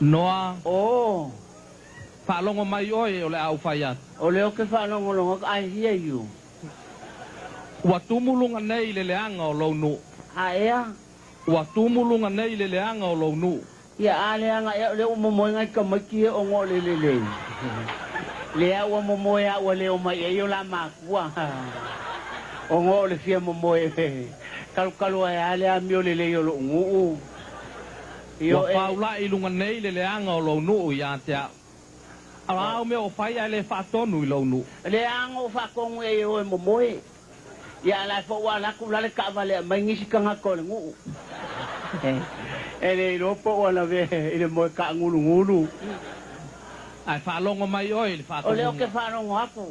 Noa. Oh. Faalogo mai oe o le a ou fai atu. O lea ou te faalogologo atu, I hear you. Ua tumu luga nei le leaga o lou nuu. A ea? Ua tumu luga nei le leaga o lou nuu. Ia, a leaga ea o lea ua momoe nai tamaiti ia ona o le lelei? Lea ua momoe a ua le omai ai o la matua ona o le fia momoe talutalu ae a le amio lelei o lou nuu. Ua faula'i i luga nei le leaga o lou nuu ia te au. A o a au mea o fai ae le faatonu i lou nuu? Leaga o faatonu ia i oe momoe. Ia la foi ua alu atu la le taavale aumai nisi tagata o le nuu. E le iloa po ua lavea i le moe taagulugulu. Ae faalogo mai oe i le O lea ou te faatonuga. faalogo atu.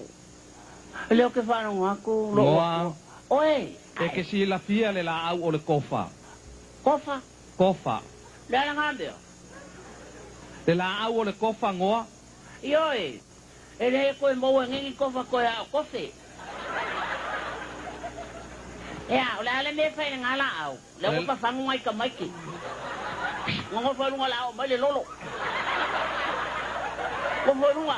O lea ou te faalogo atu lou Ngoa. atua. Oe! E ke silafia le laau o le kofa. Kofa? Kofa. Le a lena mea? Le laau o le kofa, ngoa. Ioe, e le toe maua nei ni kofa toe a o kofe. Ea, o le a le mea e fai i lena laau? Lea ua pafagu nai tamaiti. Nonofo i luga o le a oo mai le lolo. Nofo i luga.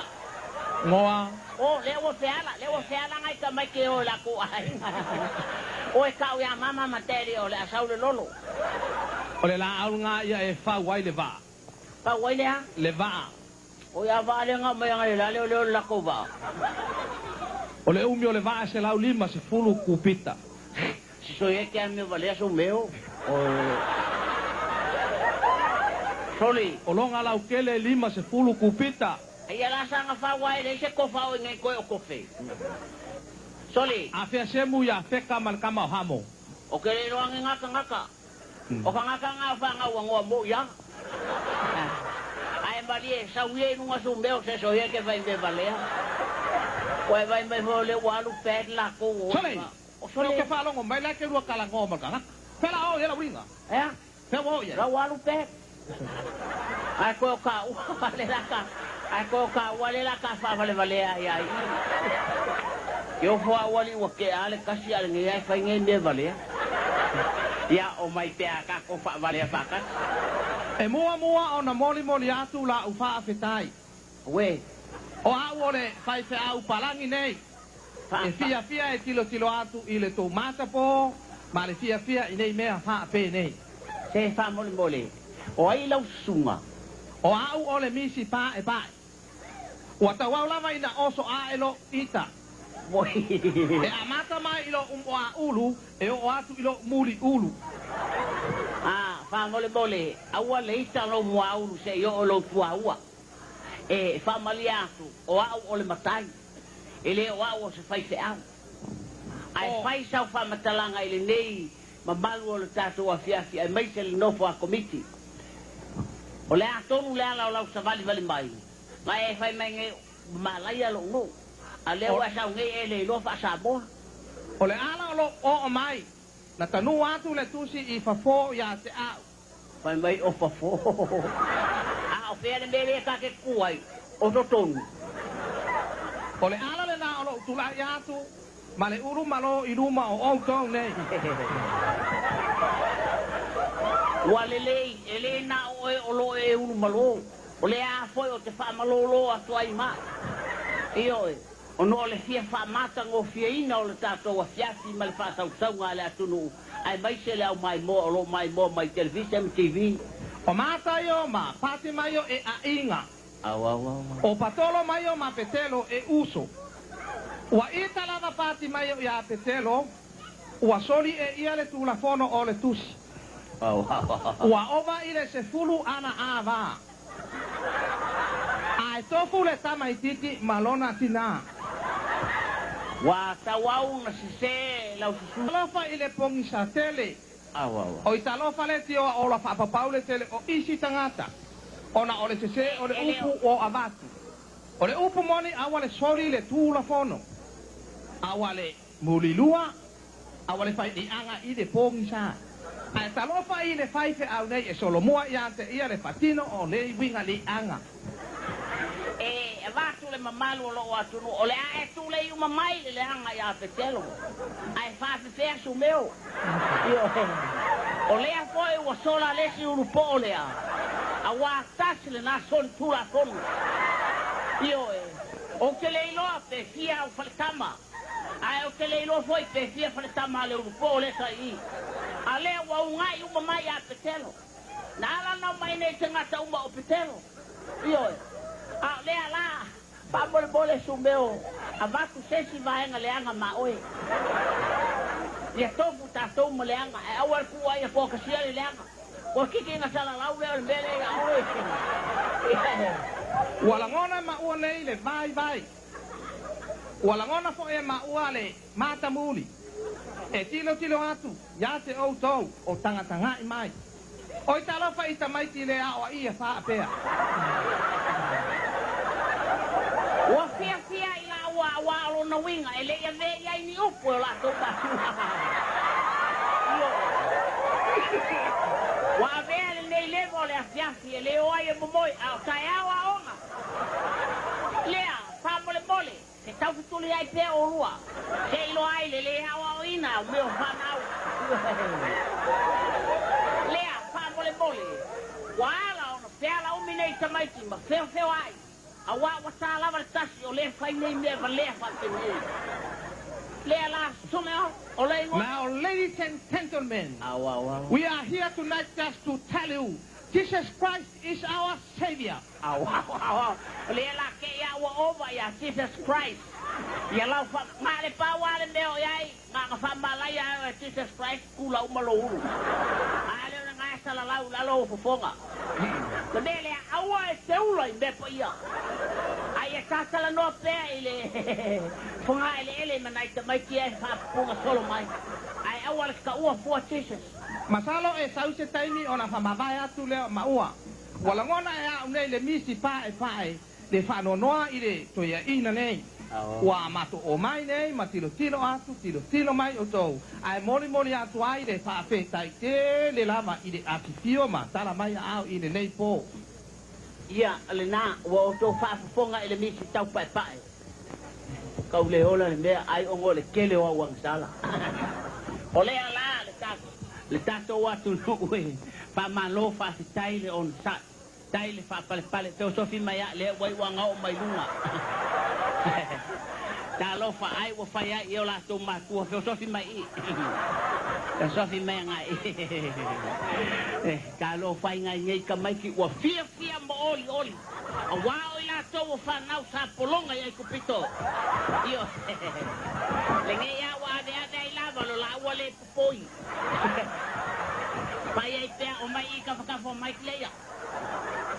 Ngoa. O, lea ua feala, lea ua feala nai tamaiti e o i latou aiga. Oe tau iā Mama ma Daddy o le a sau le lolo. O le laau lena ia e fau ai le vaa. Fau ai le a? Le vaa. O ia vaa lea na aumai agai la leo leo le latou vaa. O le umi o le vaa e 150 kupita. Sisoi ai ke amio valea sou meo. Soli. O lona lautele e 50 kupita. Ia la saga fau ae leai se kofa o inei koe o kofe. Soli. Afea Semu ia Feka ma le tama o Hamo. O ke le iloa nge gakagaka. O kagaka nga o fanau ua ngoa mo ia. Ae malie sau ia i luga sou meo se soia ke fai mea valea. Ua e vai mai foi o lea ua alu pad lakou o Soli. O Soli. soli. Ke faalogo mai la ke lua kala ngoa ma le tagata. Fea la o i ai lau liga? Ea? Fea ua o i ai? La ua alu pad. Ae koe o ka ua le la ka ae koe o ka ua le la ka faavalevalea ia i. Ke ofo a ua li ua ke a le kasi a le ngei ae fai ngei mea valea. Ia o mai pea ka ko faavalea faatasi. E muamua ona molimoli atu la'u faafetai. Uē. O a'u o le faifeau palagi nei, e fiafia e tilotilo atu i le tou matapō ma le fiafia i nei mea faapenei. Se faamolemole, o ai lau susuga? O a'u o le misi pa'epa'e. Ua tauau lava ina oso a'e lo'u ita. E amata mai i lo'u moaulu e oo atu i lo'u muliulu. A, faamolemole, aua le ita lou moaulu seia oo lou tuaua. E faamalie atu, o a'u o le matai, e le o a'u o se faifeau. Ae fai sau faamatalaga i lenei mamalu o le tatou afiafi aemaise le nofo a Komiti. O le a tonu le ala o lau savalivali mai, na e fai mai nei ua malaia lou nuu, a o lea ua e sau nei e le iloa faa-Samoa. O le ala o lou oo mai, na tanū atu le tusi i fafo iā te a'u. Fai mai o fafo. A o fea le mea lea ta te tu ai, o totonu. O le ala lenā o lou tulai atu ma le ulu malo i luma o outou nei. Ua lelei, e le na o oe o lo o e ulu malo, o le a foi o te faamalōlō atu ai ma Ioe, ona o le fia faamatagofieina o le tatou afiafi ma le faasausauga a le atunuu aemaise le au maimoa o lo o maimoa mai televisa ma TV. O Mataio ma Patimaio e aiga. O Patolomaio ma Petelo e uso. Ua ita lava Patimaio iā Petelo, ua soli e ia le tulafono o le tusi. Ua ova i le 10 ana ava. Ae tofu le tamaitiiti ma lona tinā. Ua tauau na sesē lau susu. Talofa i le pogisa tele. O i talofa le tioa ola faapapau le tele o isi tagata, ona o le sesē o le upu o avatu. O le upu moni aua le soli le tulafono, aua le mulilua, aua le fai liaga i le pogisa. Ae talofa i le faifeau nei e solomua ia te ia le faatino o nei uiga liaga. E avatu le mamalu o lou atunuu, o le a e tulei uma mai le leaga iā Petelo, ae faafefea Sumeo. Ioe. O lea foi ua sola le isi ulupoo lea. Auā tasi lenā solitulafono. Ioe, ou te le iloa pe fia au faletama, ae ou te le iloa foi pe fia faletama a le ulupo lea sa i i. A lea ua ugaʻi uma mai iā Petelo. Na ala ona omai nei tagata uma o Petelo. Ioe, a o lea lā, faamolemole Sumeo, avatu se isi vaega leaga ma oe. Ia tofu tatou ma leaga, ae aua le tuua ia toatasia le leaga. Ua kiki ina salalau lea o le mea lea ia oe. Ua lagona e maua nei le vaivai. Ua lagona foi e maua le matamuli. E tilotilo atu iā te outou o tagatagaʻi mai. Oi talofa i tamaiti le aoaia faapea. Ua fiafia i lāua auā o lona uiga e le i avea i ai ni upu e o latou matua. Ioe. Ua avea lenei leva o le afiafi e le o ai e momoe a o taeao aoga. Lea, faamolemole, se taufetuli ai pea olua, se iloa ai le lē aoaoina o mea o fanau. Lea, faamolemole, ua ala ona peala umi nei tamaiti ma feofeoai, auā ua tā lava le tasi o lē fai nei mea valea faapenei. Lea la, Sumeo, o le igoa. Now, ladies and gentlemen, we are here tonight just to tell you Jesus Christ is our Savior. Ao, ao, ao, ao. O lea la kēia ua ova iā Jesus Christ. Ia lau wha, nga le pau a le mea o iai, nga nga whaamalaia ai oe Jesus Christ, kula uma lou ulu. A le ona nga e salalau i lalo o fofoga. Le mea lea, aua e te ula i mea paia. A ia tatalanoa pea i le fogaeleele ma nai tamaiti e faapupuga solo mai. Ae aua le taua fua Jesus. Masalo e sau se taimi ona faamavae atu lea o maua. Ua lagona e a'u nei le misi paepae le faanoanoa i le toeaina nei. Ua matou omai nei ma tilotilo atu, tilotilo mai outou, ae molimoli atu ai le faafetai tele lava i le afifio ma tala mai aao i lenei po. Ia, lenā, ua outou faafofoga i le misi tau paepae. Kau le ola le mea ai ona o le tele o au agasala. O lea la le le tatou atunuu e faamalo faafetai le onosai, tai le faapalepale feosofi mai aʻe lea ua iu aga oo mai luga. Talofa ai ua fai ai i o latou matua feosofi mai i. Feosofi mai agai i. Talofa ai ngai nei tamaiti ua fiafia ma olioli. Auā o i latou o fanau sa pologa i Aikupito. Ioe. Lenei a ua aveave ai lava lo lāua le popoi. Pai ai pea omai i kafakafa o Mike Leia.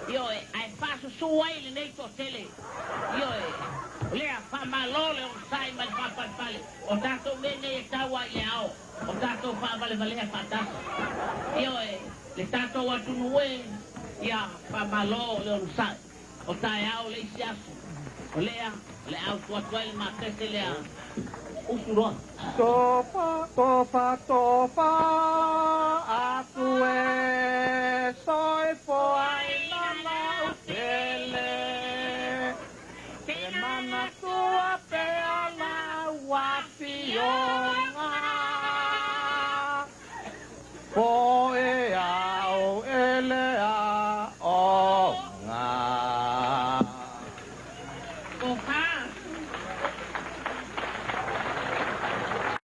Ioe, ae faasusū ai lenei toatele. Ioe, o lea faamalo le onosai ma le faapalepale o tatou mea nei e tau ai i le ao o tatou faavalevalea faatasi. Ioe, le tatou atunuu e, ia faamalo le onosai. O taeao le isi aso, o lea o le a usu atu ai le makete lea usu loa. Tofa, tofa, tofa,